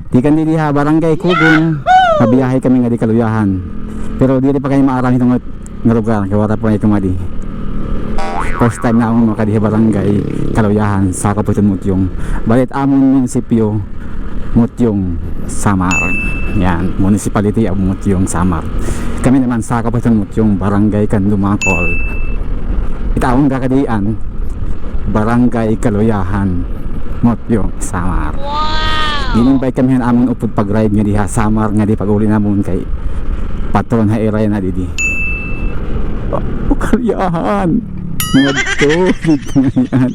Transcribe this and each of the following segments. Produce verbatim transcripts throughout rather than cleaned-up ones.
Tikang didi ha Barangay Kugon, mabiyahe kami ngadi Kaluyahan. Pero diri pa kami maaram hiton nga lugar, kay waray pa kami kumadi. First time namon makadi ha Barangay Kaluyahan, sakop hiton Mutiong. Bali it amon munisipyo, Mutiong, Samar. Yan, Municipality of Mutiong, Samar. Kami naman sakop hiton Mutiong, Barangay Candumakol. It amon kakadian, Barangay Kaluyahan, Mutiong, Samar. Wow! Gin-invite kami han amon upod pag-ride ngadi ha Samar, ngadi pag-uli namon kay patron ha area na didi. Oh, Kaluyahan! Ngadto, dito na yan.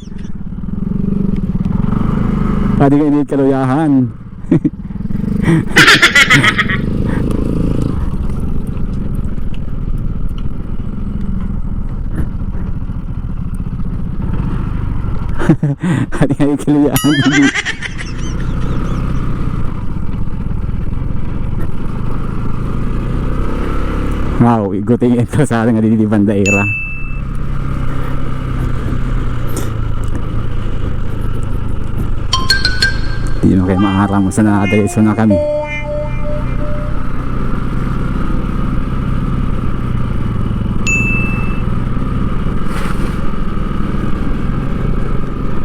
Pwede ka ini Kaluyahan. Adi nga ikilian. Wow, iguting ito sa nga didi bandaira. Di na kay maaram sa na diretso na kami.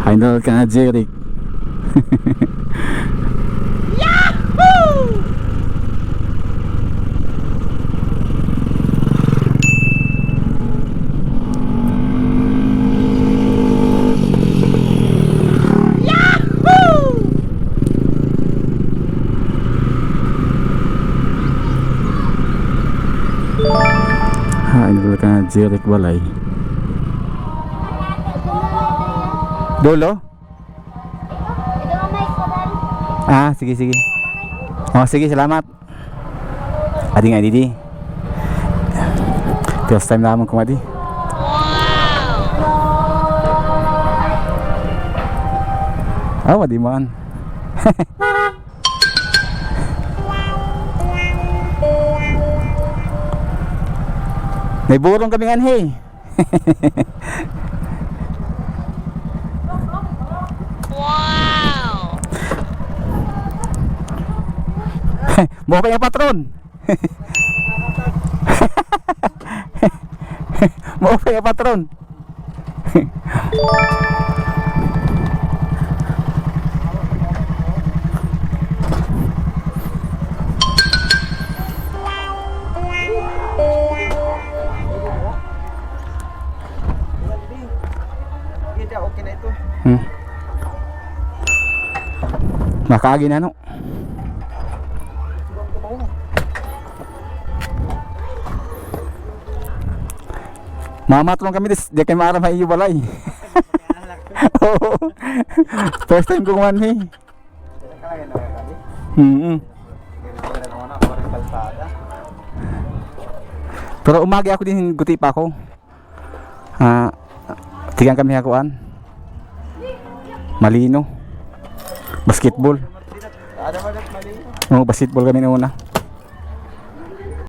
Ay, nalod ka na, Jeric. Yahoo! Yahoo! Ha, ini ka na, Jeric Balay. Dulo? Ah, sige, sige. Oh, sige, salamat. Adi nga, didi. First time namon kumadi. Ah, adi man. May burong kami nganhi. Wow! Maupay nga patron. Maupay nga patron. Kita, okay na ito. Hmm. Makaagi na, no? Mamatron kami, dis, di kami maaram ha iyo balay. Oo. First time ko kumanhi. Mm. Pero umagi ako din, guti pa ako. Ah, tikang kami ha kuan. Malino. Basketball. Oo, basketball kami na una.